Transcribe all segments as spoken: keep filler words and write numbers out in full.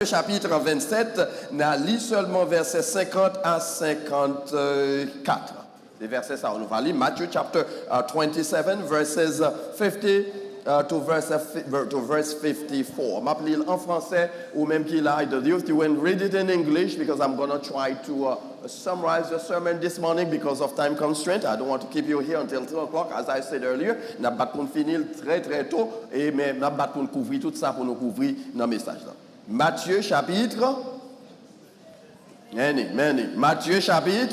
Matye chapit vennsèt, n a li sèlman vèsè senkant a senkannkat. Se vèsè sa nou va li, Matthew chapter uh, twenty-seven, verses uh, fifty uh, to, verse, uh, fi- ver- to verse fifty-four. M ap li l an fransè, ou menm ki la, the youth, you can read it in English because I'm going to try to uh, summarize the sermon this morning because of time constraint. I don't want to keep you here until two o'clock, as I said earlier. N ap bat pou n fini l trè, trè to, e men n ap bat pou n kouvri tout sa pou nou kouvri nan mesaj la. Matye chapit Many, many. Matye chapit,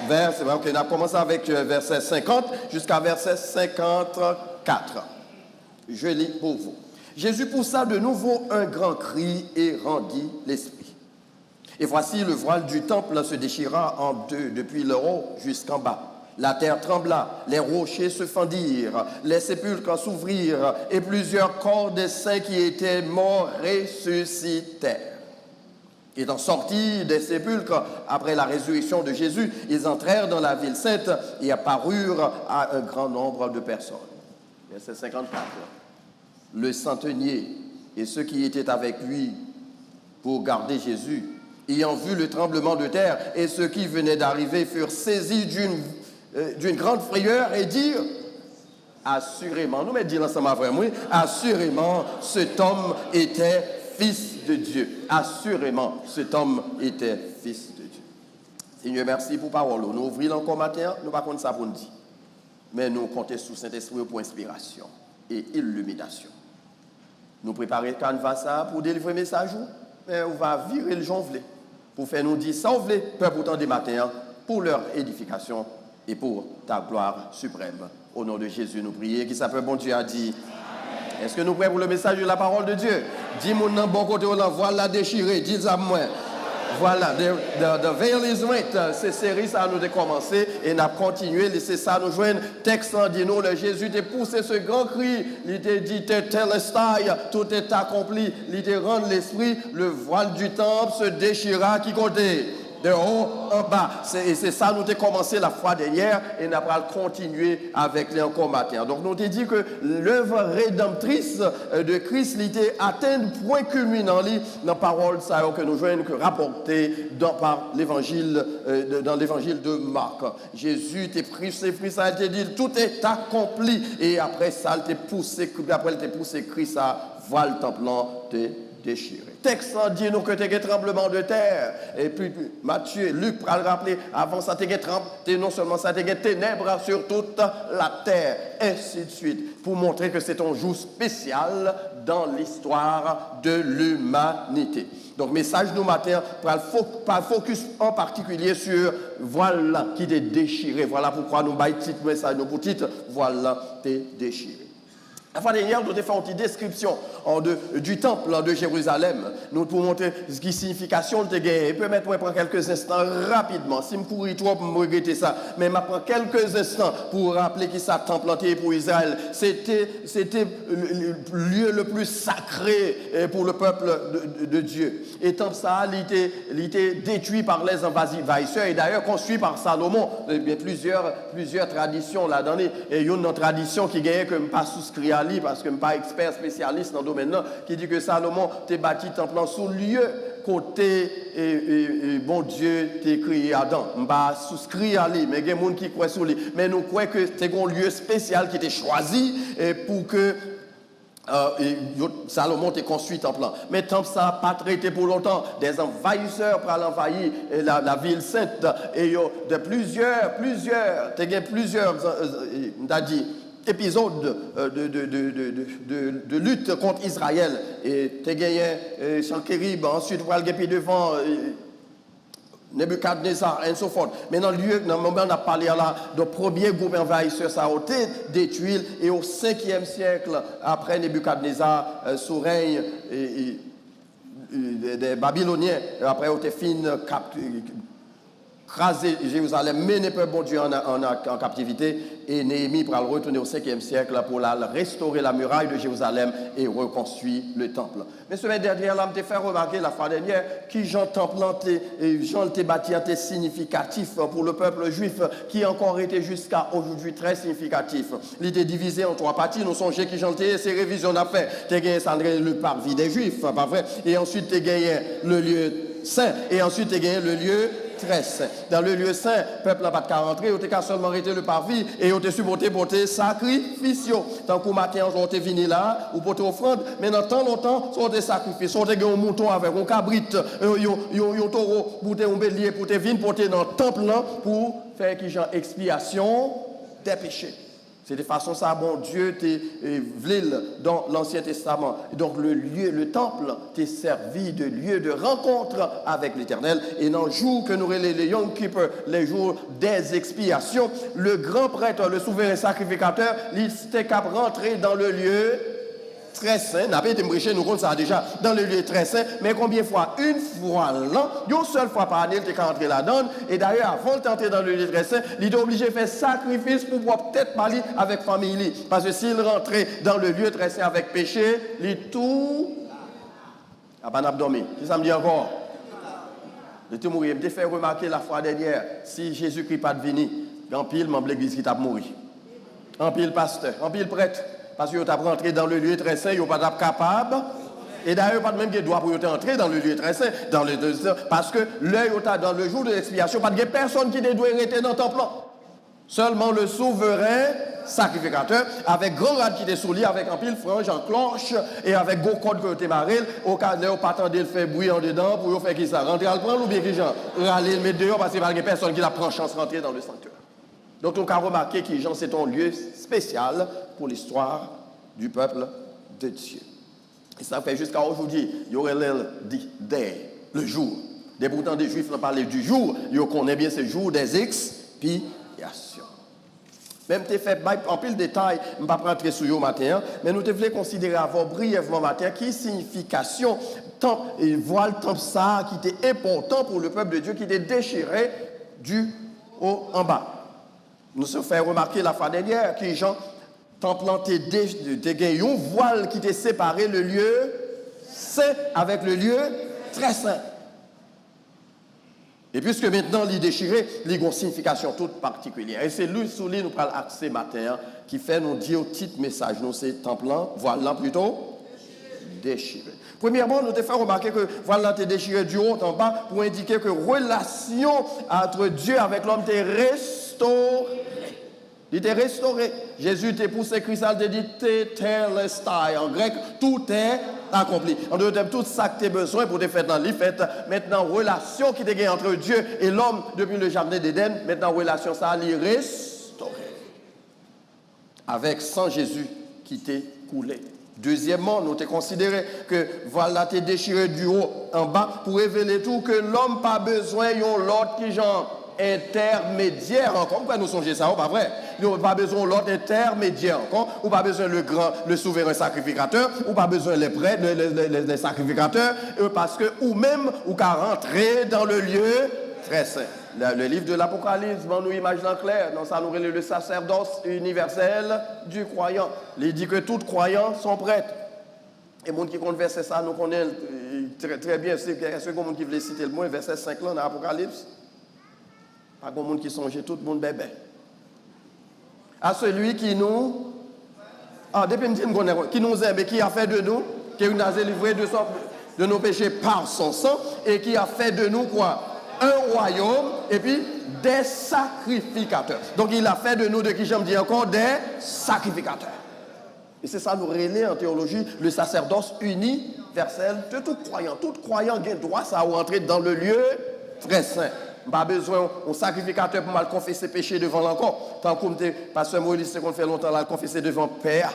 vèsè, ok, n ap kòmanse avèk euh, vèsè senkant jiska vèsè senkannkat. Je lis pour vous. Jésus poussa de nouveau un grand cri et rendit l'esprit. Et voici, le voile du temple se déchira en deux depuis le haut jusqu'en bas. La terre trembla, les rochers se fendirent, les sépulcres s'ouvrirent, et plusieurs corps des saints qui étaient morts ressuscitèrent. Étant sortis des sépulcres après la résurrection de Jésus, ils entrèrent dans la ville sainte et apparurent à un grand nombre de personnes. Verset cinquante-quatre. Le centenier et ceux qui étaient avec lui pour garder Jésus, ayant vu le tremblement de terre et ce qui venait d'arriver, furent saisis d'une euh, d'une grande frayeur et dirent, assurément, nou mèt di l ansanm avè m, wi, assurément, cet homme était fils de Dieu. Assurément, cet homme était fils de Dieu. Senyè, mèsi pou pawòl ou. Nou ouvri l ankò maten an, nou pa konn sa pou n di. Men nou konte sou Sentespri ou pou enspirasyon e iliminasyon. Nou prepare kanva sa a pou w delivre mesaj ou, men ou va vire l jan w vle, pou fè nou di sa w vle pèp ou tande maten an, pour leur édification et pour ta gloire suprême. Au nom de Jésus, nou priye. Ki sa pèp Bondye a di? Èske nou prè pou le message de la parole de Dieu? Di moun nan bò kote w lan, vwal la dechire. Di sa pou mwen. Vwal la, the, the, the veil is rent. Se seri sa nou te kòmanse e n ap kontinye. Li se sa nou jwenn. Tèks lan di nou, lè Jezi te pouse se gran kri, li te di, Tetelestai, tout est accompli. Li te rann lespri, le voile du temple se déchira. Ki kote? De haut en bas. Se, e se sa nou te kòmanse la fwa dènyè, e n ap pral kontinye avèk li ankò maten an. Donk, nou te di ke lèv redanmtris de Kris, li te atenn pwen kilminan li nan pawòl sa yo ke nou jwenn ke rapòte dan, pa levanjil, euh, de, dans l'évangile de Marc. Jezi te pouse kri sa, li te di, tout est accompli. E apre sa, li te pouse, apre li te pouse kri sa, vwal tanp lan te dechire. Tèks lan di nou ke te gen tranbleman de tè. Epi Matye, Lik pral raple, avan sa te gen tranb, te non sèlman sa, te gen ténèbres sur toute la terre, ainsi de suite, pou montre ke se te yon jou espesyal dans l'histoire de l'humanité. Donk, mesaj nou maten an pral fo-, pral fokis an patikilye sou vwal lan ki te dechire. Vwala poukwa nou bay tit mesaj nou pou tit, vwal lan te dechire. Lafwa dènyè, nou te fè yon ti deskripsyon, an, de, du temple de Jérusalem. Nou pou montre ki siyifikasyon l te genyen. E pèmèt mwen pran kèlke enstan rapidman. Si m kouri twòp, m regrete sa. Men m ap pran kèlke enstan pou raple ki sa tanp lan te ye pou Izrayèl. Se te, se te le, le lieu le plus sacré, eh, pour le peuple de, de, de Dieu. E tanp sa a, li te, li te détruit par les envahisseurs, et d'ailleurs construit par Salomon. Ebyen, plizyè, plizyè tradisyon ladan li. E youn nan tradisyon ki genyen ke m pa souskri a li, paske m pa ekspè, espesyalis nan domèn nan, ki di ke Salomon te bati tanp lan sou lye kote, e, e, e, Bondye te kreye Adan. M pa souskri a li, men gen moun ki kwè sou li. Men nou kwè ke te gen yon lye espesyal ki te chwazi, e, pou ke Euh, e, yo, Salomon te konstwi tanp lan. Men tanp sa a pa t rete pou lontan. Des envahisseurs pral anvayi, e, la, la ville sainte. E yo, de plizyè, plizyè, te gen plizyè, euh, euh, m ta di, epizòd, euh, de, de, de lit kont Izrayèl. E te genyen, e, Sankerib, answit pral gen pi devan, e, Nebikadneza, and so forth. Men nan lye, nan moman n ap pale a la, donk, premye gwoup anvayisè sa yo te detwi l, e o senkyèm syèk apre Nebikadneza, euh, sou rèy, e, e, e, de, de Babilonyen, apre yo te fin kap-, kraze Jerizalèm, mennen pèp Bondye an, an, an, an kaptivite, e Neyemi pral retounen o senkyèm syèk pou l al restore la muraille de Jérusalem et reconstruire le temple. Men semèn dènyè la, m te fè remake lafwa dènyè, ki jan tanp lan te, e, jan l te bati an te siyifikatif pou le pèp jwif, ki ankò rete jiska ojodwi trè siyifikatif. Li te divize an twa pati, nou sonje ki jan l te ye, se revizyon n ap fè. Te genyen sa n rele le parvis des Juifs, pa vre? E answit te genyen le lieu saint, e answit te genyen le lieu très saint. Dans le lieu saint, pèp la pa t ka rantre, yo te ka sèlman rete le parvis, e yo te sipòte pote sakrifis yo. Tankou maten an, lè w te vini la, ou pote ofrann, men nan tan lontan, se w te sakrifye, se w te gen yon mouton avèk yon kabrit, yon, yon, yon, yon towo, pou te yon belye, pou te vin pote nan tanp lan, pou fè ki jan ekspyasyon dè peche. Se te fason sa Bondye te, e, vle l dans l'Ancien Testament. Donk, le lieu, le temple, te sèvi de lieu de rencontre avec l'Éternel. E nan jou ke nou rele le Yom Kippur, les jours des expiations, le grand prêtre, le souverain sacrificateur, li te kab rantre dans le lieu très saint. N ap ede m preche, nou konn sa deja, dans le lieu très saint. Men konbyen fwa? Yon fwa lan, yon sèl fwa pa ane, l te ka antre ladan l. E dayè, avan l te antre dans le lieu très saint, li te oblije fè sakrifis pou pwòp tèt pa li avèk fanmi li. Paske si l rantre dans le lieu très saint avèk peche, li tou apa n ap dòmi. Kisa m di ankò? Li te mouri. M te fè remake lafwa dènyè, si Jezikri pa t vini, gen anpil manm legliz ki t ap mouri. Anpil pastè, anpil prèt, paske yo t ap rantre dans le lieu très saint, yo pa t ap kapab. E dayè, yo pa t menm gen dwa pou yo te antre dans le lieu très saint, dans le lieu très saint, paske lè yo ta dans le jour de l'expiation, pa t gen pèsonn ki te dwe rete nan tanp lan. Sèlman le souverain sacrificateur, avèk gran rad ki te sou li, avèk anpil franj an klòch, e avèk gwo kòd ke yo te mare l, oka lè yo pa tande l fè bwi andedan, pou yo fè kisa? Rantre al pran l oubyen kijan? Rale l met deyò, paske pa t gen pèsonn ki t ap pran chans rantre dans le sanctuaire. Donk, nou ka remake kijan se te yon lye espesyal pou listwa du peuple de Dieu. E sa fè jiska ojodwi, yo rele l the day, le jour. Depi w tande Jwif lan pale du jour, yo konnen byen se jour des expiations. Men m te fè bay anpil detay, m p ap rantre sou yo maten an, men nou te vle konsidere avè w briyèvman maten an ki siyifikasyon tanp, e vwal tanp sa a ki te enpòtan pou le peuple de Dieu, ki te dechire du haut en bas. Nou te fè remake lafwa dènyè kijan tanp lan te, de, te gen yon vwal ki te separe le lieu saint avèk le lieu très saint. E piske mentnan li dechire, li gen yon siyifikasyon tout patikilyè. E se li, sou li nou pral akse maten an, ki fè nou di w tit mesaj nou se tanp lan, vwal lan pito, dechire. Premyèman, nou te fè remake ke vwal lan te dechire du haut en bas pou endike ke relasyon entre Dieu avèk lòm te restore. Li te restore. Jezi te pouse Kris la, li te di, tetelestai, an grèk, tout est accompli. An dòt tèm, tout sa k te bezwen pou te fèt lan, li fèt. Mentnan, relasyon ki te gen entre Dieu et l'homme depuis le jardin d'Éden, mentnan, relasyon sa a, li restore. Avèk san Jezi ki te koule. Dezyèmman, nou te konsidere ke vwal la te dechire du haut en bas pou revele tou ke lòm pa bezwen yon lòt kijan entèmedyè ankò. M kwè nou sonje sa, wi, pa vre? Yo pa bezwen yon lòt entèmedyè ankò. Ou pa bezwen le grand, le souverain sacrificateur. Ou pa bezwen les prêtres, les, les, les, les sacrificateurs, euh, paske ou menm, ou ka rantre dans le lieu très saint. Le, le livre de l'Apocalypse ban nou imaj lan klè nan sa nou rele le sacerdoce universel du croyant. Li di ke tout kwayan se yon prèt. E moun ki konn vèsè sa, nou konnen l, e, trè, trè byen. Se, èske gen moun ki vle site l pou mwen, vèsè senk lan nan Apokalips? Pa gen moun ki sonje, tout moun bèbè. À celui qui nous, ah, depi m di m konnen, qui nous aime et qui a fait de nous, que nous a délivrés de son, de nos péchés par son sang, et qui a fait de nous quoi? Un royaume, et puis des sacrificateurs. Donc, il a fait de nous, de qui jan m di ankò? Des sacrificateurs. E se sa nou rele an teyoloji le sacerdoce universel de tout croyant. Tout kwayan gen dwa sa ou antre dans le lieu très saint. M pa bezwen yon sakrifikatè pou m al konfese peche devan l ankò. Tankou m te, pastè Moïse te konn fè lontan, l al konfese devan pè a.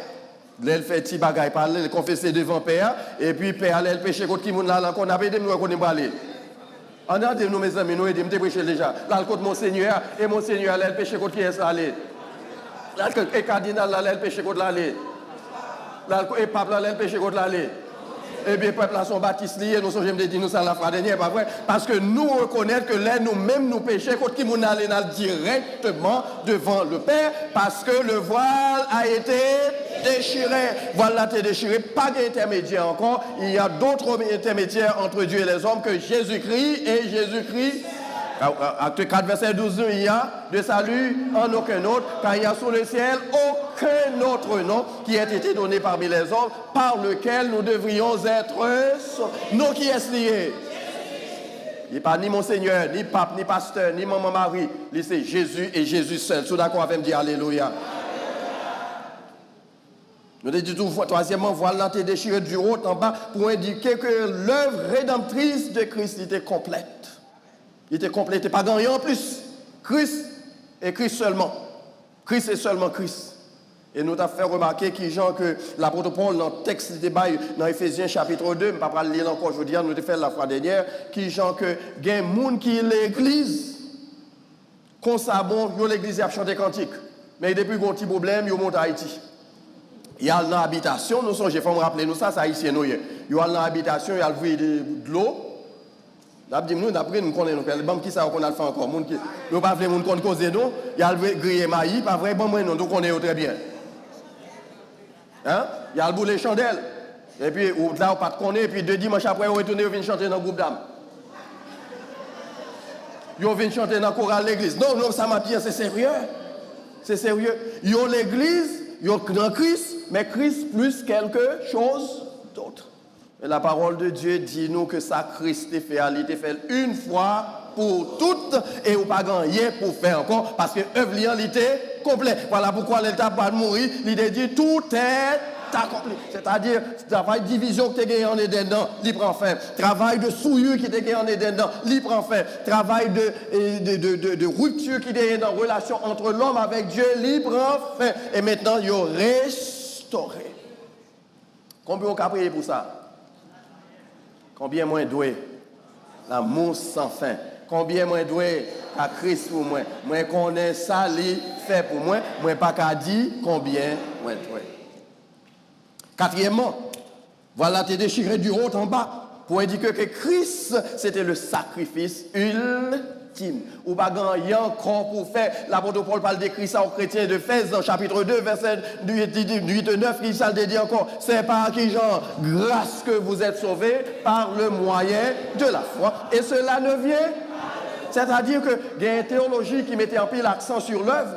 Lè l fè ti bagay pa l, l konfese devan pè a, epi pè a, lè l peche, kot ki moun l al ankò? N ap ede m, nou wè kote m prale. Ann ede nou, mezanmi, nou ede m, m te preche l deja. L al kot monsenyè a, e monsenyè a, lè l peche, kot kiyès l ale? L al kot, e kadinal la, lè l peche, kot l ale? L al kot, e pap la, lè l peche, kot l ale? Ebyen, pèp la se yon batis li ye, nou sonje m te di nou sa lafwa dènyè, pa vre? Paske nou rekonèt ke lè nou menm nou peche, kot ki moun n ale, n al dirèkteman devan le Pè, paske le voile a été déchiré. Vwal la te dechire, pa gen entèmedyè ankò. Il y a d'autres intermédiaires entre Dieu et les hommes que Jésus-Christ et Jésus-Christ. Acte quatre, verset douze, il y a de salut en aucun autre, car il n'y a sous le ciel aucun autre nom qui ait été donné parmi les hommes par lequel nous devrions être sauvés. Non, kiyès li ye? Li pa ni monsenyè, ni pap, ni pastè, ni manman mari. Li se Jezi e Jezi sèl. Si w dakò avè m, di alelouya. Nou te di tou, twazyèmman, vwal la te dechire du haut en bas pour indiquer que l'œuvre rédemptrice de Christ était complète. Li te konplete, pa gen anyen anplis. Kris e Kris sèlman. Kris e sèlman Kris. E nou t ap fè remake kijan ke lapot Pòl nan tèks li te bay nan Efezyen chapit de, m pa pral li l ankò jodi a, nou te fè l lafwa dènyè, kijan ke gen moun ki legliz, konsa bon, yo legliz y ap chante kantik. Men depi gen yon ti pwoblèm, yo monte Ayiti. Y al nan abitasyon, nou sonje, fò m raple nou sa, se Ayisyen nou ye. Yo al nan abitasyon, y al voye de, dlo. N ap di m nou, n ap ri, m konnen nou. Ban m kisa yo konn al fè ankò. Moun ki, yo pa vle moun konn koze nou, y al voye griye mayi, pa vre? Ban mwen non, nou konnen yo trè byen. Hein? Y al boule chandèl. Epi, ou la, ou pa t konnen, epi de dimanch apre, yo retounen, yo vin chante nan gwoup dam. Yo vin chante nan koral legliz. Non, non, sa m ap di an, se serye. Se serye. Yo legliz, yo nan Kris, men Kris plis kèlke choz dòt. Et la parole de Dieu dit nous que sa Kris te fè a, li te fè l une fois pour toutes, e ou pa gen anyen pou fè ankò, paske èv li an, li te konplè. Voilà pourquoi lè l ta pral mouri, li te di, tout est accompli. Sètadi, travay divizyon ki te gen an Edenn nan, li pran fen. Travay de souillure ki te gen an Edenn nan, li pran fen. Travay de, de, de, de, de rupture ki te gen nan relasyon entre l'homme avec Dieu, li pran fen. E mentnan, yo restore. Konbyen w ka priye pou sa? Konbyen mwen dwe? L'amour sans fin. Konbyen mwen dwe? Ka Kris pou mwen. Mwen konnen sa li fè pou mwen. Mwen pa ka di konbyen mwen dwe. Katriyèmman, vwal la te dechire du haut en bas pour indiquer que Christ, c'était le sacrifice ultime. Ou pa gen anyen ankò pou w fè. Lapot Pòl pral dekri sa o kretyen de Efèz nan chapit de, vèsè uit e nèf, ki sa l te di ankò? C'est par qui, Jean, grâce que vous êtes sauvés par le moyen de la foi. Et cela ne vient. Sètadi ke gen teyoloji ki mete anpil aksan sou lèv,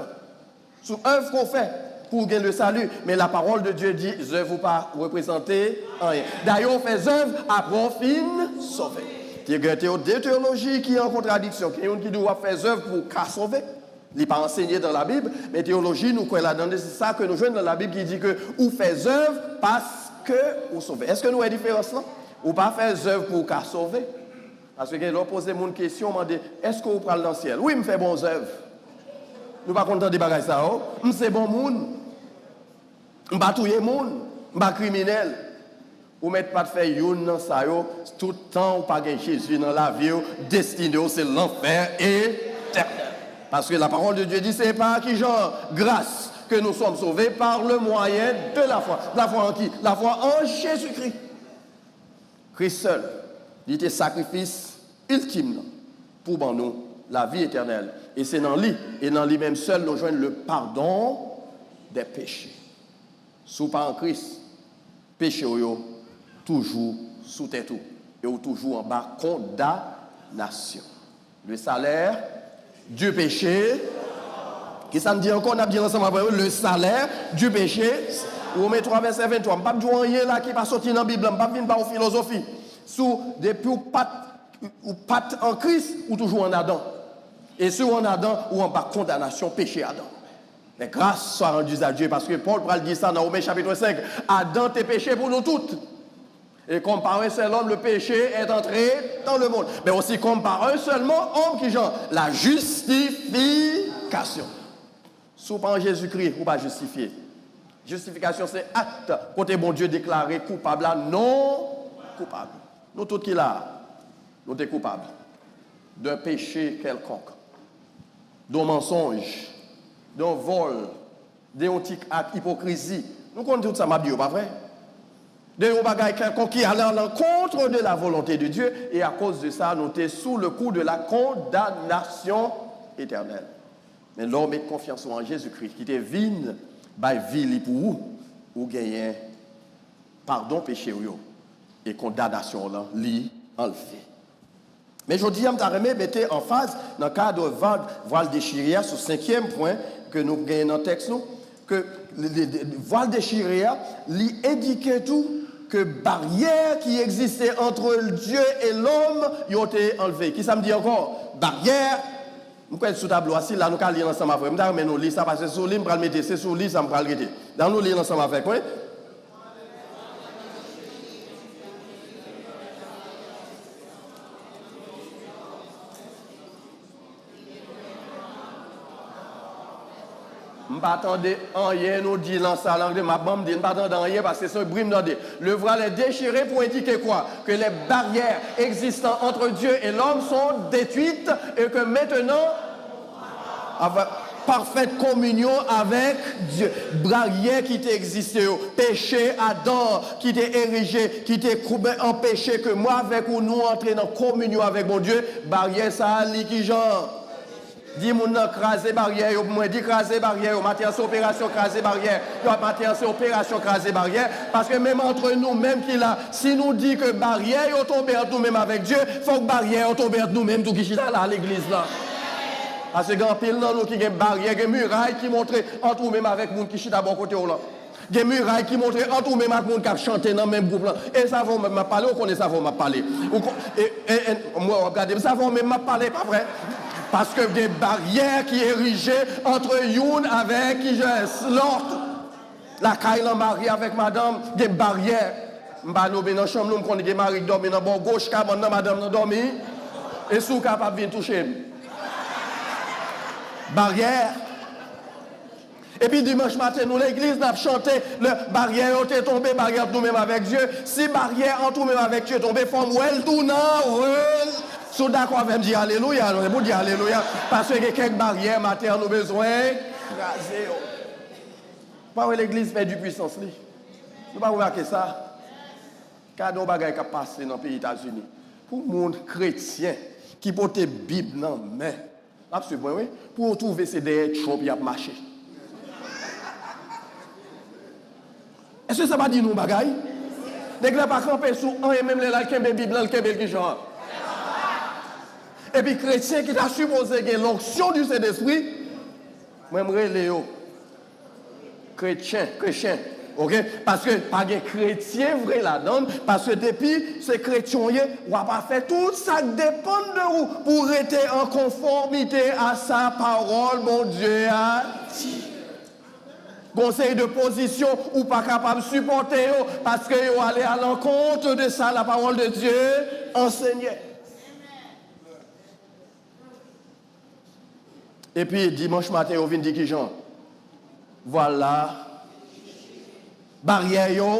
sou èv ke w fè pou w gen le salut. Men la parole de Dieu dit, zèv ou pa reprezante anyen. Dayè, w fè zèv apre w fin sove. Te gen teo-, de teyoloji ki an kontradiksyon. Gen youn ki di w ap fè zèv pou w ka sove. Li pa ansenye dan Labib, men teyoloji nou kwè ladan, se sa ke nou jwenn nan Labib ki di ke ou fè zèv paske ou sove. Èske nou wè diferans lan? Ou pa fè zèv pou w ka sove. Paske gen lè w poze moun kesyon, mande, èske ou pral nan syèl? Wi, m fè bon zèv. Nou pa konn tande bagay sa yo? M se bon moun. M pa touye moun. M pa kriminèl. Ou mèt pa t fè youn nan sa yo, tout tan ou pa gen Jezi nan lavi w, destine w se lanfè etènèl. Paske la parole de Dieu dit, c'est par qui, Jean, grâce que nous sommes sauvés par le moyen de la foi. Lafwa an ki? Lafwa an Jezikri. Kris sèl, li te sakrifis iltim nan pou ban nou lavi etènèl. E se nan li, e nan li menm sèl, nou jwenn le pardon des péchés. Si w pa an Kris, peche w yo toujou sou tèt ou, e w toujou anba kondanasyon. Le salaire du péché. Kisa n di ankò? N ap di l ansanm avè w. Le salaire du péché. Wome twa, vèsè venntwa. M p ap di w anyen la ki pa soti nan Bib la. M p ap vin ba w filozofi. Si w, depi w pa t, ou pa t an Kris, ou toujou ann Adan. E si w ann Adan, ou anba kondanasyon peche Adan. Men gras swa randi a Dye, paske Pòl pral di sa nan Women chapit senk. Adan te peche pou nou tout. Et comme par un seul homme, le péché est entré dans le monde. Mais aussi comme par un seul homme, ki jan? La justification. Si w pa an Jezikri, ou pa jistifye. Jistifikasyon se ak kote Bondye deklare koupab la non koupab. Nou tout ki la a, nou te koupab d'un péché quelconque, d'un mensonge, d'un vol, de yon ti ak ipokrizi. Nou konn tout sa m ap di yo, pa vre? de yon bagay kèlkonk ki ale à l'encontre de la volonté de Dieu, e akoz de sa, nou te sou le kou de la condamnation éternelle. Men lè w met konfyans ou an Jezikri, ki te vin bay vi li pou ou, ou genyen padon peche w yo, e kondanasyon w lan, li anlve. Men jodi a, m ta renmen mete anfaz nan kad vwal, vwal dechire a sou senkyèm pwen ke nou genyen nan tèks nou, ke le, le, le, vwal dechire a, li endike tou ke baryè ki egziste entre Dieu et l'homme, yo te anlve. Kisa m di ankò? Baryè, m kwè sou tablo a, si la nou ka li l ansanm avè m. M ta renmen nou li sa, paske sou li m pral mete, se sou li sa m pral rete. Ann nou li l ansanm avèk mwen. M pa tande anyen nou di nan sa lang de m ap ban m di, m pa tande anyen paske se bri m tande. Le voile est déchiré pour indiquer quoi? Que les barrières existant entre Dieu et l'homme sont détruites et que maintenant, avec parfaite communion avec Dieu. Baryè ki te egziste yo, peche Adan ki te erije, ki te koube, anpeche ke mwen avèk ou nou antre nan kominyon avèk Bondye, baryè sa a li kijan? Di moun nan kraze baryè yo pou mwen. Di kraze baryè yo. Maten an se operasyon kraze baryè. Yo ap maten an se operasyon kraze baryè. Paske menm antre nou menm ki la, si nou di ke baryè yo tonbe ant nou menm avèk Dye, fòk baryè yo tonbe ant nou menm tou ki chita la legliz la. Paske gen anpil nan nou ki gen baryè, gen miray ki montre ant ou menm avèk moun ki chita bò kote w lan. Gen miray ki montre ant ou menm ak moun k ap chante nan menm gwoup lan. E sa fè w menm m ap pale, ou konnen sa fè w m ap pale. Ou kon, e, e, e, mwen w ap gade m, sa fè w menm m ap pale, pa vre? Paske gen baryè ki erije ant youn avèk ki jès lòt. Lakay lan mari avèk madanm, gen baryè. M pa nonmen nan chanm nou, m konnen gen mari k dòmi nan bò goch kabann nan, madanm nan dòmi. E si w kapab vin touche m. Baryè. Epi dimanch maten, nou legliz, n ap chante, lè baryè yo te tonbe, baryè ant nou menm avèk Dye. Si baryè ant ou menm avèk Dye tonbe, fò m wè l tou nan rel-, si w dakò avè m, di alelouya. Non, se pou w di alelouya. Paske gen kèk baryè maten an nou bezwen kraze yo. Pa wè legliz pèdi pwisans li? Nou pa remake sa? Gade yon bagay k ap pase nan peyi Etazini. Pou moun kretyen ki pote Bib nan men, l ap swiv mwen, wi, pou yo twouve se dèyè Trump y ap mache. Èske sa pa di nou yon bagay? Nèg la pa kanpe sou anyen, menm lè l al kenbe Bib lan, l kenbe l kijan? Epi kretyen ki ta sipoze gen l'onction du Saint-Esprit, mwen m rele yo kretyen, kretyen, oke? Paske pa gen kretyen vre ladan l, paske depi se kretyen w ye, w ap fè tout sa k depann de ou pou w rete an konfòmite a sa pawòl Bondye a di. Gon seri de pozisyon ou pa kapab sipòte yo, paske yo ale à l'encontre de sa la parole de Dieu enseigne. Epi dimanch maten, yo vin di kijan? Vwal la, baryè yo.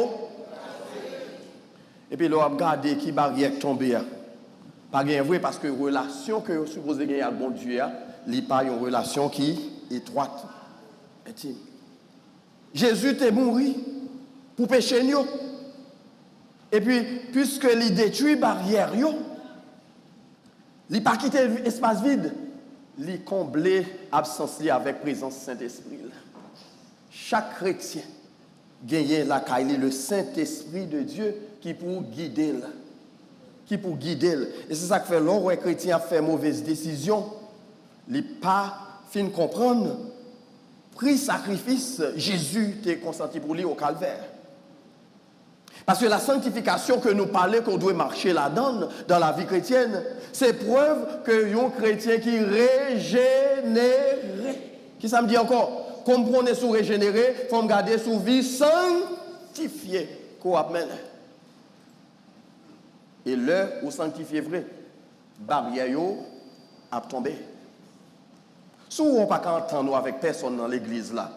Epi lè w ap gade ki baryè k tonbe a, pa genyen vre, paske relasyon ke yo sipoze genyen ak Bondye a, li pa yon relasyon ki etwat, entim. Jezi te mouri pou peche n yo. Epi, piske li detwi baryè yo, li pa kite espas vid. Li konble absans li avèk prezans Sentespri l. Chak kretyen genyen lakay li le Saint-Esprit de Dieu ki pou gide l. Ki pou gide l. E se sa k fè lè w wè kretyen ap fè movez desizyon, li pa fin konprann pri sakrifis Jezi te konsanti pou li o Kalvè. Paske la sanctification ke nou pale, ke w dwe mache ladan l, dans la vie chrétienne, se prèv ke yon kretyen ki rejenere. Kisa m di ankò? Kon m konnen si w rejenere, fò m gade si w vi sanktifye ke w ap mennen. E lè ou sanktifye vre, baryè yo ap tonbe. Si w wè w pa ka antann ou avèk pèsonn nan legliz la,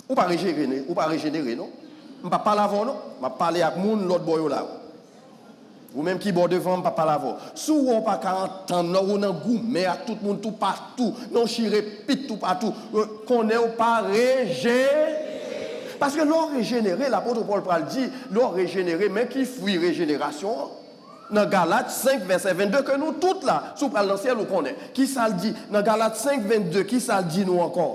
ou pa rejenere, ou pa rejenere, non. M p ap pale avè w, non. M ap pale ak moun lòt bò yo la. Ou menm ki bò devan, m p ap pale avè w. Si w wè w pa ka antann, non, ou nan goumen ak tout moun toupatou, non, chire pit toupatou, konnen w pa rejenere. Paske lè w rejenere, lapot Pòl pral di, lè w rejenere, men ki fwi rejenerasyon an? Nan Galat senk, vèsè vennde, ke nou tout la, si w pral nan syèl, ou konnen. Kisa l di? Nan Galat senk, vennde, kisa l di nou ankò?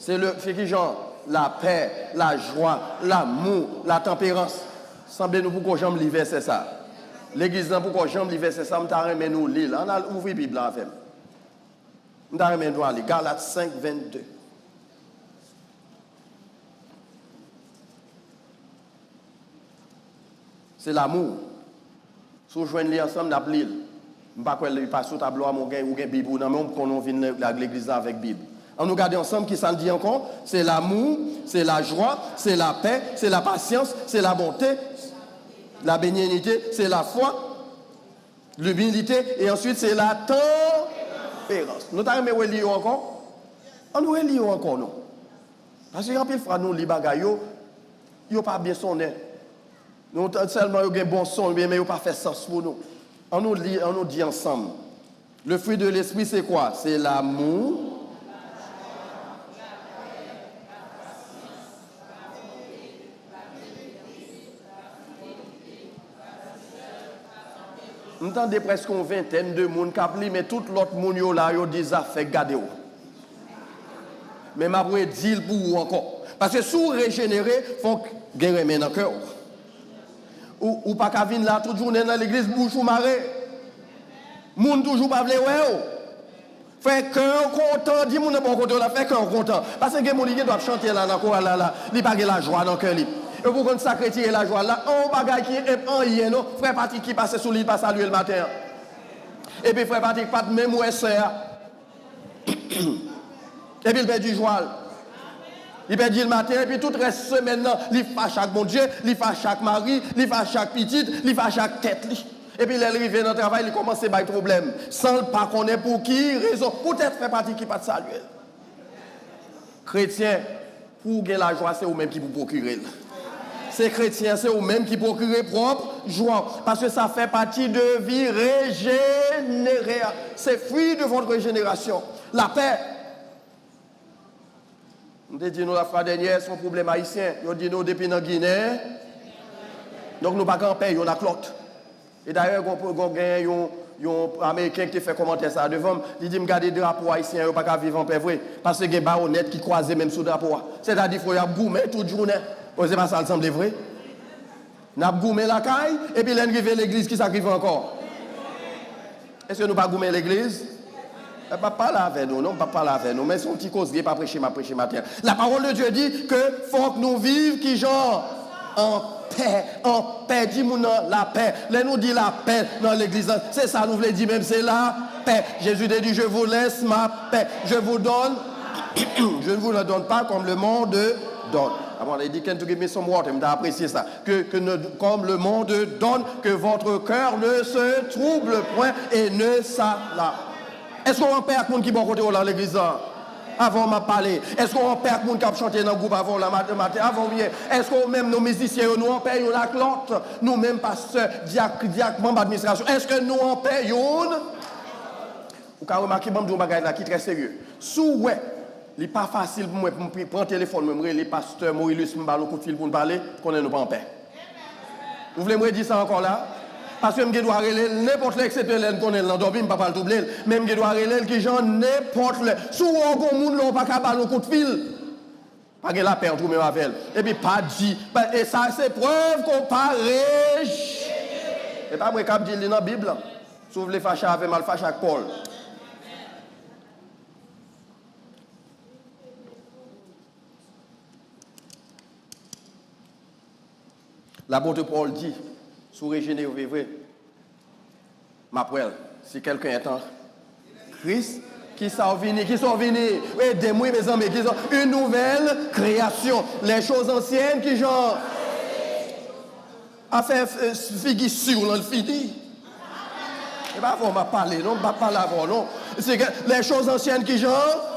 Se le, se ki jan? Lapè, lajwa, lamou, latanperans. Sanble nou poko janm li vèsè sa. Legliz lan poko janm li vèsè sa, m ta renmen nou li l. Ann al ouvri Bib la avè m. M ta renmen nou ale. Galat senk, vennde. Se lamou. Si w jwenn li ansanm, n ap li l. M pa kwè li pase sou tablo a, men w gen, ou gen Bib ou nan men w, m konnen w vin nan legliz la avèk Bib. Ann nou gade ansanm kisa l di ankò. Se lamou, se lajwa, se lapè, se lapasyans, se labonte, labenyenite, se lafwa, limilite, e answit se latanperans. Nou ta renmen reli yo ankò? Ann nou reli yo ankò, non. Paske anpil fwa nou li bagay yo, yo pa byen sonnen. Nou t-, sèlman yo gen bon son, men yo pa fè sans pou nou. Ann nou li, ann nou di ansanm. Le fruit de l'esprit, c'est quoi? C'est l'amour. M tande prèske yon ventèn de moun k ap li, men tout lòt moun yo la, yo di zafè gade w. Men m ap redi l pou ou ankò. Paske si w rejenere, fòk gen renmen nan kè w. Ou, ou pa ka vin la tout jounen nan legliz, bouch ou mare. Moun toujou pa vle wè w. Fè kè w kontan, di moun nan bò kote w la, fè kè w kontan. Paske gen moun, li gen dwa ap chante la nan koral la, la, li pa gen lajwa nan kè li. E pou konn sa k retire lajwa la, yon bagay ki enp anyen non, frè Patrick ki pase sou li, li pa salye l maten an. Epi frè Patrick pa t menm wè sè a. Epi l pèdi jwa l. Li pèdi l maten, epi tout rès semèn nan, li fache ak Bondye, li fache ak mari, li fache ak pitit, li fache ak tèt li. Epi lè l rive nan travay, li kòmanse bay pwoblèm, san l pa konnen pou ki rezon. Poutèt frè Patrick ki pa t salye l. Kretyen, pou w gen lajwa, se ou menm ki pou pwokire l. Se kretyen, se ou menm ki pwokire pwòp jwa w. Paske sa fè pati de vi rejenere a. Se fruit de votre régénération. Lapè. M te di nou lafwa dènyè, se yon pwoblèm ayisyen. Yo di nou depi nan Ginen, donk nou pa gen anpè youn ak lòt. E dayè, gon, gon gen yon, yon Ameriken ki te fè kòmantè sa a devan m. Li di m gade drapo ayisyen an, yo pa ka viv anpè vre. Paske gen bayonèt ki kwaze menm sou drapo a. Sètadi, frè, y ap goumen tout jounen. Bon, se pa sa l sanble vre? N ap goumen lakay, epi lè n rive legliz, kisa k rive ankò? Èske nou pa goumen legliz? M p ap pale avè nou, non, m p ap pale avè nou, men se yon ti koze, pa preche, m ap preche maten an. La parole de Dieu dit que fòk nou viv ki jan? An pè, an pè, di moun nan lapè. Lè nou di lapè nan legliz la, se sa nou vle di menm, se lapè. Jésus te di, je vous laisse ma paix, je vous donne, je ne vous la donne pas comme le monde donne. Amen. Li di, can you give me some water? M ta apresye sa. Que, que ne, comme le monde donne, que votre cœur ne se trouble point et ne s'ala. Èske w anpè ak moun ki bò kote w la legliz la? Avan m ap pale, èske w anpè ak moun k ap chante nan gwoup avan w la maten, maten, avan w ye? Èske w menm, nou mizisyen yo, nou anpè youn ak lòt? Nou menm pastè, dyak, dyak, manm administrasyon, èske nou anpè youn? Ou ka remake, ban m di yon bagay la ki trè serye. Si w wè, li pa fasil pou mwen pou m pri-, pran telefòn mwen, m rele pastè Morilus, m ba l yon kout fil pou n pale, konnen nou pa anpè. Ou vle m redi sa ankò la? Paske m gen dwa rele l nenpòt lè, eksepte lè m konnen l nan dòmi, m pa pral twouble l. Men m gen dwa rele l ki jan? Nenpòt lè. Si w wè w gon moun la, w pa ka ba l yon kout fil, pa gen lapè ant ou menm avè l. Epi pa di, pa, e sa se prèv ke w pa rej-, e pa mwen k ap di l, li nan Bib la. Si w vle fache avè m, al fache ak Pòl. Lapot Pòl di, si w rejenere vre, m ap wè l. Si quelqu'un est en Christ, kisa w vini? Kisa w vini? Ede m wi, mezanmi. Kisa? Une nouvelle création. Les choses anciennes, ki jan? Afè, eh, figi si w lan fini. E pa avè w m ap pale, non, m p ap pale avè w, non. Se ke les choses anciennes ki jan?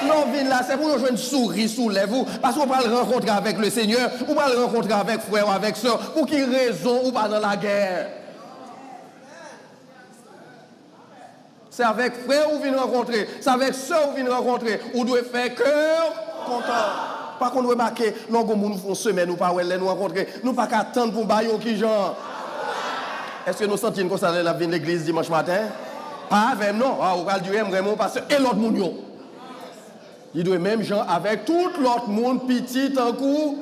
Lè w vin la, se pou yo jwenn souri sou lèv ou, paske w pral rankontre avèk le Senyè, ou pral rankontre avèk frè w, avèk sè w. Pou ki rezon ou pa nan lagè? Se avèk frè w ou vin rankontre, se avèk sè w ou vin rankontre, ou dwe fè kè w kontan. Pa konn remake, lè w gon moun ou fè yon semèn ou pa wè l, lè nou rankontre, nou pa ka tann pou n ba yon kijan. Èske nou santi n konsa lè n ap vin legliz dimanch maten? Pa avè m non. A, ou pral di, "M renmen w pastè." E lòt moun yo? Li dwe menm jan avèk tout lòt moun, piti tankou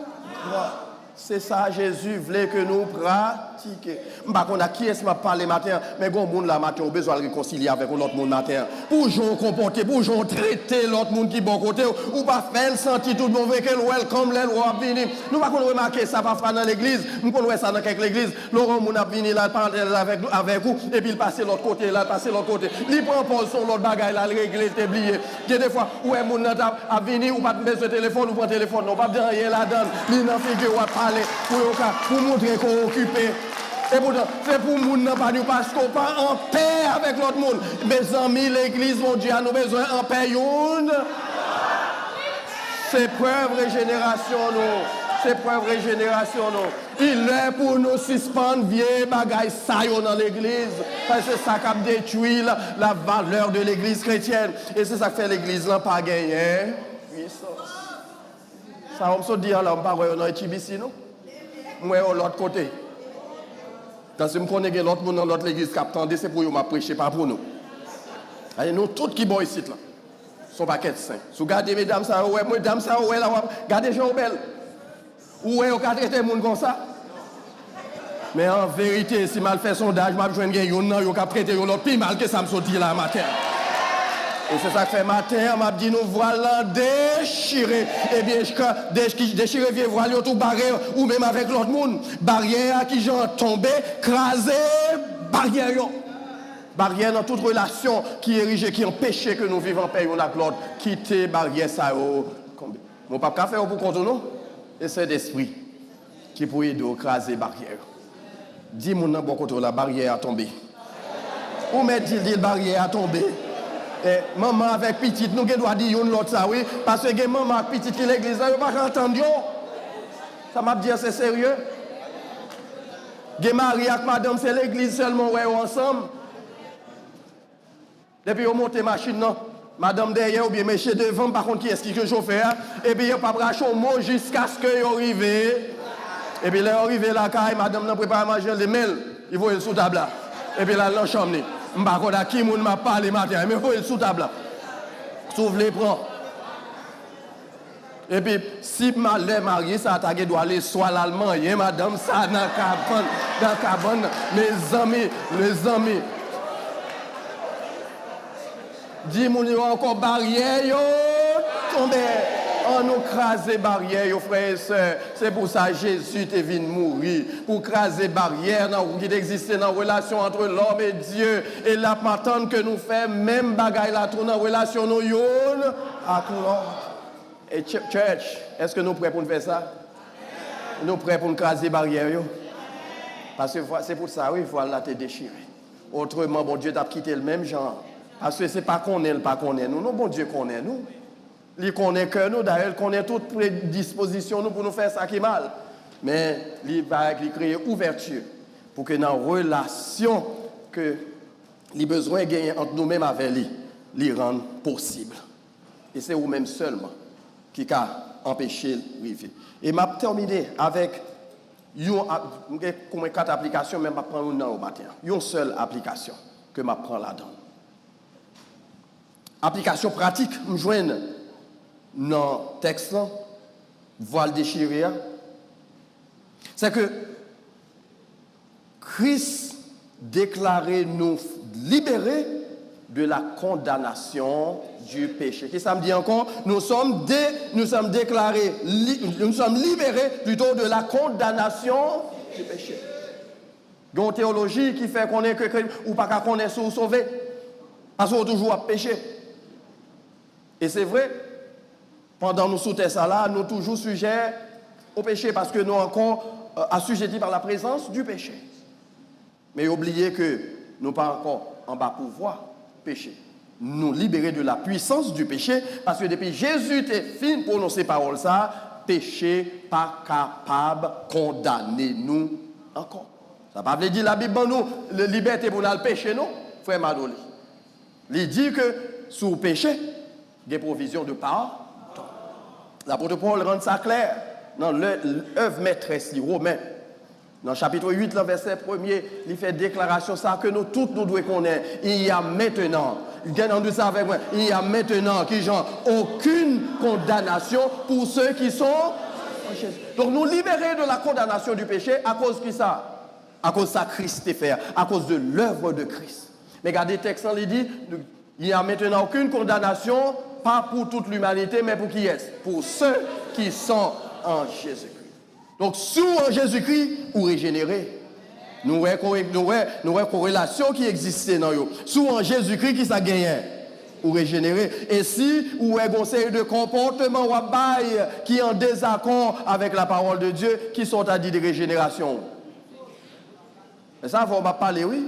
gran. Se sa Jezi vle ke nou pratike. M pa konn ak kiyès m ap pale maten an, men gon moun la maten, ou bezwen al rekonsilye avèk yon lòt moun maten an. Pou jan w konpòte, pou jan w trete lòt moun ki bò kote w, ou pa fè l santi tout bon vre ke l welcome lè l wè w ap vini. Nou pa konn remake sa pafwa nan legliz? M konn wè sa nan kèk legliz. Lè w wè yon moun ap vini la, l pa alèz avèk, avèk ou, epi l pase lòt kote, l al pase lòt kote. Li pran pòz se yon lòt bagay la, l regle, l te bliye. Gen de fwa, ou wè moun nan t ap, ap vini, ou pa t bezwen telefòn, ou pran telefòn nan, ou p ap di anyen ladan l. Li nan figi w ap pale, pou yo ka, pou montre ke w okipe. Epoutan, se pou moun nan pa di w paske w pa anpè avèk lòt moun. Mezanmi, legliz Bondye a, nou bezwen anpè youn. Se prèv rejenerasyon nou. Se prèv rejenerasyon nou. Li lè pou nou sispann vye bagay sa yo nan legliz. Paske se sa k ap detwi la, la valeur de legliz kretyèn. E se sa k fè legliz lan pa genyen pwisans. Sa yo m sot di an la, m pa wè yo nan H B C non. M wè yo lòt kote. Paske m konnen gen lòt moun nan lòt legliz k ap tande, se pou yo m ap preche, pa pou nou. Gade, nou tout ki bò isit la. Se yon pakèt sen. Si w gade medam sa yo wè, medam sa yo wè la, w ap gade jan yo bèl. Ou wè yo ka trete moun konsa? Men an verite, si m al fè sondaj, m ap jwenn gen youn nan yo k ap trete yon lòt pi mal ke sa m sot di la maten an. E se sa k fè maten an, m ap di nou vwal lan dechire. Ebyen, dechire vye vwal yo tou, bare ou menm avèk lòt moun. Baryè a kijan tonbe, kraze baryè yo. Baryè nan tout relasyon ki erije, ki anpeche ke nou viv anpè youn ak lòt. Kite baryè sa yo tonbe. Men w p ap ka fè yo pou kont ou non. E Sentespri ki pou ede w kraze baryè yo. Di moun nan bò kote w la, baryè a tonbe. Ou mèt di l, di l, baryè a tonbe. E, manman avèk pitit, nou gen dwa di youn lòt sa, wi. Paske gen manman ak pitit ki legliz la, yo pa ka antann yo. Sa m ap di a, se serye. Gen mari ak madanm, se legliz sèlman w wè yo ansanm. Depi yo monte machin nan, madanm dèyè oubyen mesye devan, m pa konn kiyès ki ke chofè a, epi yo p ap rache yon mo jiskaske yo rive. Epi lè yo rive lakay, madanm nan prepare manje, l di men l, li voye l sou tab la. Epi l al nan chanm li. M pa konn ak ki moun m ap pale maten an, men voye l sou tab la. Si w vle pran. Epi, si malè marye sa a ta gen dwa ale swa l al manyen madanm sa a nan kabann, nan kabann nan, mezanmi, mezanmi. Di moun yo ankò, baryè yo tonbe. Ann nou kraze baryè yo, frè e sè. Se pou sa Jezi te vin mouri, pou kraze baryè nan, ki te egziste nan relasyon ant lòm e Dye. E l ap atann ke nou fè menm bagay la tou nan relasyon nou youn ak lòt. E ch-, church, èske nou prè pou n fè sa? Nou prè pou n kraze baryè yo? Paske vwa-, se pou sa, wi, vwal la te dechire. Otreman, Bondye t ap kite l menm jan an. Paske se pa konnen l pa konnen nou, non, Bondye konnen nou. Li konnen kè nou, dayè, l konnen tout predispozisyon nou pou nou fè sa ki mal. Men, li bay, li kreye ouvèti pou ke nan relasyon ke li bezwen genyen ant nou menm avè li, li rann posib. E se ou menm sèlman ki ka anpeche l rive. E m ap tèmine avèk yon ap-, m gen kòm kat aplikasyon, men m ap pran youn nan yo maten an. Yon sèl aplikasyon ke m ap pran ladan l. Aplikasyon pratik m jwenn nan tèks lan, vwal dechire a, se ke Kris deklare nou libérés de la condamnation du péché. Kisa m di ankò? Nous sommes dé-, nous sommes déclarés li-, nous sommes libérés plutôt de la condamnation du péché. Gen yon teyoloji ki fè konnen ke, ke ou pa ka konnen si w sove, paske w toujou ap peche. E se vre, pandan nou sou tè sa la, nou toujou sijè o peche, paske nou ankò, euh, assujettis par la présence du péché. Men yo bliye ke nou pa ankò anba pouvwa peche. Nou libere de la puissance du péché, paske depi Jezi te fin pwononse pawòl sa a, peche pa kapab kondane nou ankò. Sa pa vle di Labib ban nou li-, libète pou n al peche, non, frè Madoli. Li di ke si w peche, gen pwovizyon de padon. Lapot Pòl rann sa klè nan lè, èv mètrès li, Women. Nan chapit uit, lan vèsè premye, li fè deklarasyon sa ke nou tout nou dwe konnen. Il y a maintenant, gen nan di sa avèk mwen, il y a maintenant, ki jan, aucune condamnation pour ceux qui sont en Jésus. Donk nou libere de la condamnation du péché akoz ki sa? Akoz sa Kris te fè a, akoz de l'œuvre de Christ. Men gade tèks lan, li di, il y a maintenant aucune condamnation, pas pour toute l'humanité, men pou kiyès? Pour ceux qui sont en Jésus-Christ. Donk, si w an Jezikri, ou rejenere. Nou wè, kore- nou wè, nou wè korelasyon ki egziste nan yo. Si w an Jezikri, ki sa genyen? Ou rejenere. E si ou wè gon seri de konpòtman w ap bay ki an dezakò avèk la parole de Dieu, ki sa w ta di de rejenerasyon w? E sa fò w ap pale, wi.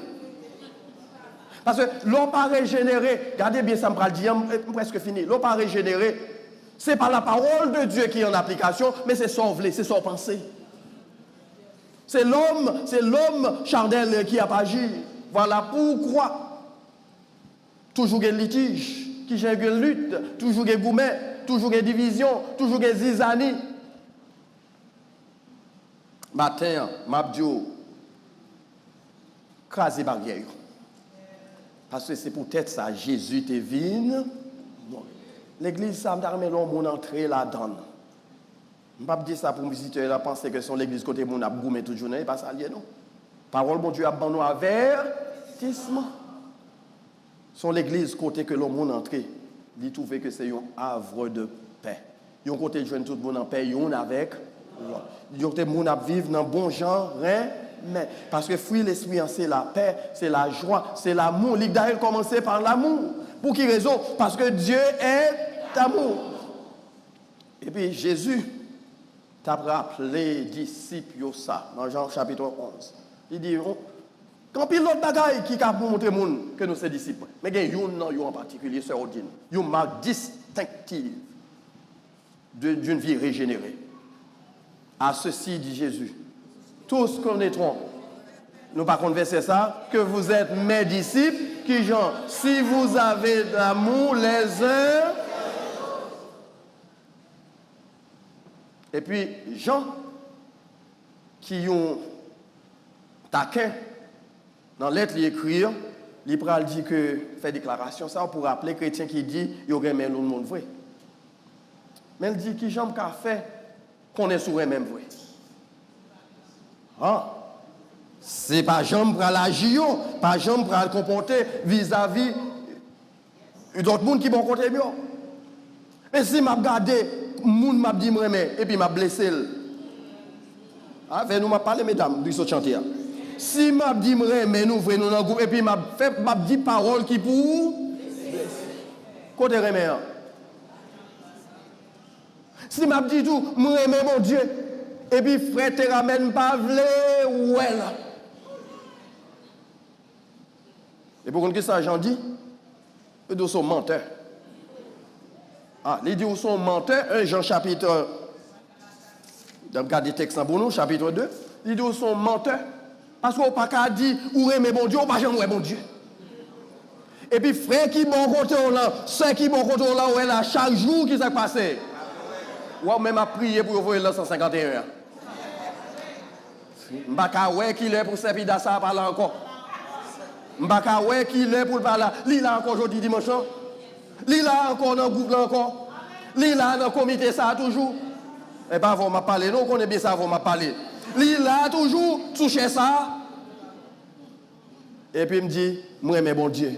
Paske lè w pa rejenere, gade byen sa m pral di an, m, m prèske fini. Lè w pa rejenere, se pa la parole de Dieu ki an aplikasyon, men se sa w vle, se sa w panse. Se lòm, se lòm chanèl ki ap aji. Voilà pourquoi toujou gen litij, ki jan gen lit, toujou gen goumen, toujou gen divizyon, toujou gen zizani. Maten an, m ap di w, kraze baryè yo. Paske se poutèt sa Jezi te vin mouri. Legliz sa, m ta renmen lè yon moun antre ladan l. M p ap di sa pou vizitè la panse ke se yon legliz kote moun ap goumen tout jounen, e pa sa l ye non. Pawòl Bondye ap ban nou avètisman. Se yon legliz kote ke lè moun antre, li twouve ke se yon havre de paix. Yon kote l jwenn tout moun an pè youn avèk lòt. Yon kote moun ap viv nan bon jan renmen. Paske fwi Lespri an se lapè, se lajwa, se lamou. Li dayè kòmanse pa lamou. Pou ki rezon? Paske Dieu est amour. Epi Jezi t ap raple disip yo sa, nan Jan chapit onz. Li di, gen anpil lòt bagay ki ka montre moun ke nou se disip mwen. Men gen youn nan yo an patikilye, sè Odin, yon mak distenktiv de, d'une vie régénérée. À ceux-ci, dit Jésus, tous connaîtront, nou pa konn vèsè sa, que vous êtes mes disciples, ki jan, si vous avez l'amour les uns. Epi, Jan, ki yon taken, nan lèt li ekri an, li pral di ke, fè deklarasyon sa pou raple kretyen ki di yo renmen yon moun vre. Men l di, ki jan m ka fè konnen si w renmen m vre? Han! Se pa jan m pral aji yo, pa jan m pral konpòte vizavi lòt moun ki bò kote m yo. Men si m ap gade moun m ap di m renmen, epi m ap blese l. Avè nou m ap pale, medam, nou sot chante a. Si m ap di m renmen nou vre, nou nan gwoup, epi m ap fè, m ap di pawòl ki pou blese. Kote renmen an? Si m ap di tou, m renmen Bondye, epi frè Teramèn pa vle wè l. Epi w konn kisa Jan di? Li di w se yon mantè. A, li di w se yon mantè, en Jan chapit, n ap gade tèks lan pou nou, chapit de, li di w se yon mantè. Paske w pa ka di ou renmen Bondye, ou pa janm wè Bondye. Epi frè ki bò kote w lan, sè ki bò kote w lan, wè la chak jou, ki sa k pase? Wè w menm ap priye pou yo voye l nan san senkanteyen an. M pa ka wè kilè pou sè Pida sa a pa la ankò. M pa ka wè kilè pou l pa la. Li la ankò jodi dimanch lan. Li la ankò nan gwoup lan ankò. Li la nan komite sa a toujou. E pa avè w m ap pale, non, ou konnen byen se avè w m ap pale. Li la toujou sou chè sa a. Epi m di, m renmen Bondye.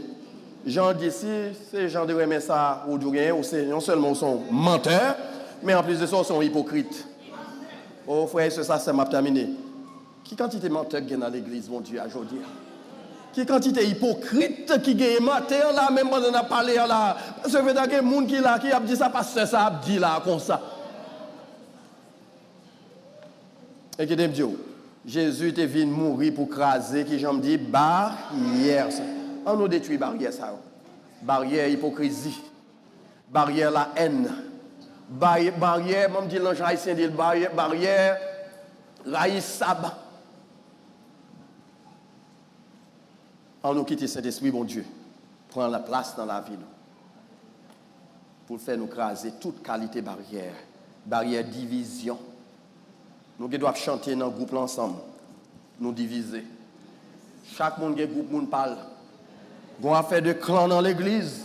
Jan di, si se jan de renmen sa a ou di w genyen, ou se, non sèlman ou se yon mantè, men anplis de sa, ou se yon ipokrit. O, frè e sè, sa sè m ap tèmine. Ki kantite mantè k gen nan legliz Bondye a jodi a? Ki kantite ipokrit ki genyen maten an la, menm pandan n ap pale an la? Paske gen moun ki la, ki ap di sa pastè sa ap di la konsa. E kite m di w, Jezi te vin mouri pou kraze, ki jan m di, baryè sa. An nou detwi baryè sa yo. Baryè ipokrizi. Baryè la èn. Bay-, baryè, ban m di l nan jan ayisyen di l, baryè, baryè rayisab. An nou kite Sentespri Bondye pran laplas nan lavi nou, pou l fè nou kraze tout kalite baryè Baryè divizyon. Nou gen dwa ap chante nan gwoup la ansanm. Nou divize. Chak moun gen gwoup moun pa l. Gon afè de klan nan legliz.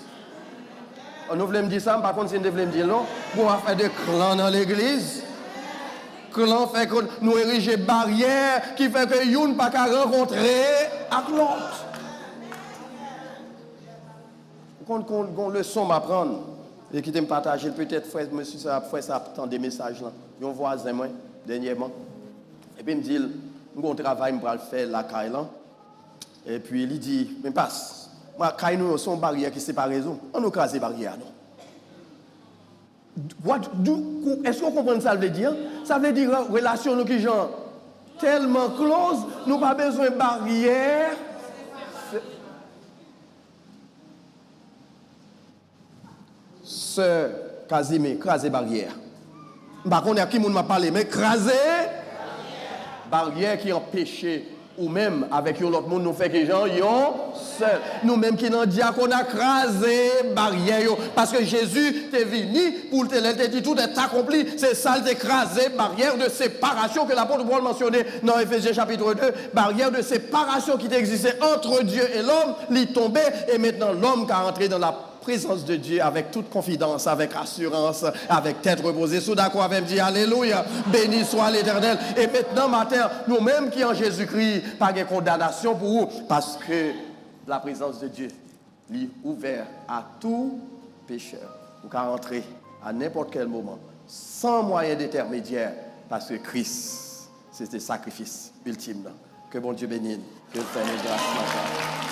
Nou vle m di sa, m pa konn si n te vle m di l non. Gon afè de klan nan legliz. Klan fè ke nou erije baryè ki fè ke youn pa ka rankontre ak lòt. Ou konn, konn gon leson m aprann, e kite m pataje l, petèt frè mesye sa, frè sa ap tande mesaj lan. Yon vwazen mwen, dènyèman. Epi m di l, m gon travay m pral fè lakay lan. Epi li di, men pas, mwen, kay nou yo, se yon baryè ki separe nou. An nou kraze baryè a non. What do, kou- èske w konprann sa l vle di an? Sa vle di re- relasyon nou ki jan tèlman close, nou pa bezwen baryè. Sè Kazime, kraze baryè a. M pa konnen ak ki moun m ap pale, men kraze baryè ki anpeche ou menm avèk yon lòt moun nou fè ki jan yon sèl. Nou menm ki nan dyakona, kraze baryè yo. Paske Jezi te vini pou l te, lè l te di tout est accompli, se sa l te kraze, baryè de separasyon ke lapot Pòl mansyone nan Efezyen chapit de, baryè de separasyon ki te egziste entre Dieu et l'homme, li tonbe, e mentnan lòm ka antre nan la prezans de Dye avèk tout konfidans, avèk asirans, avèk tèt repoze. Si w dakò avè m, di alelouya. Beni swa Letènèl. E mentnan maten, nou menm ki an Jezikri, pa gen kondanasyon pou ou, paske la prezans de Dye, li ouvè a tou pechè. Ou ka antre a nenpòt kèl moman, san mwayen dentèmedyè, paske Kris, se te sakrifis iltim nan. Ke Bondye beni n, ke l fè nou gras maten.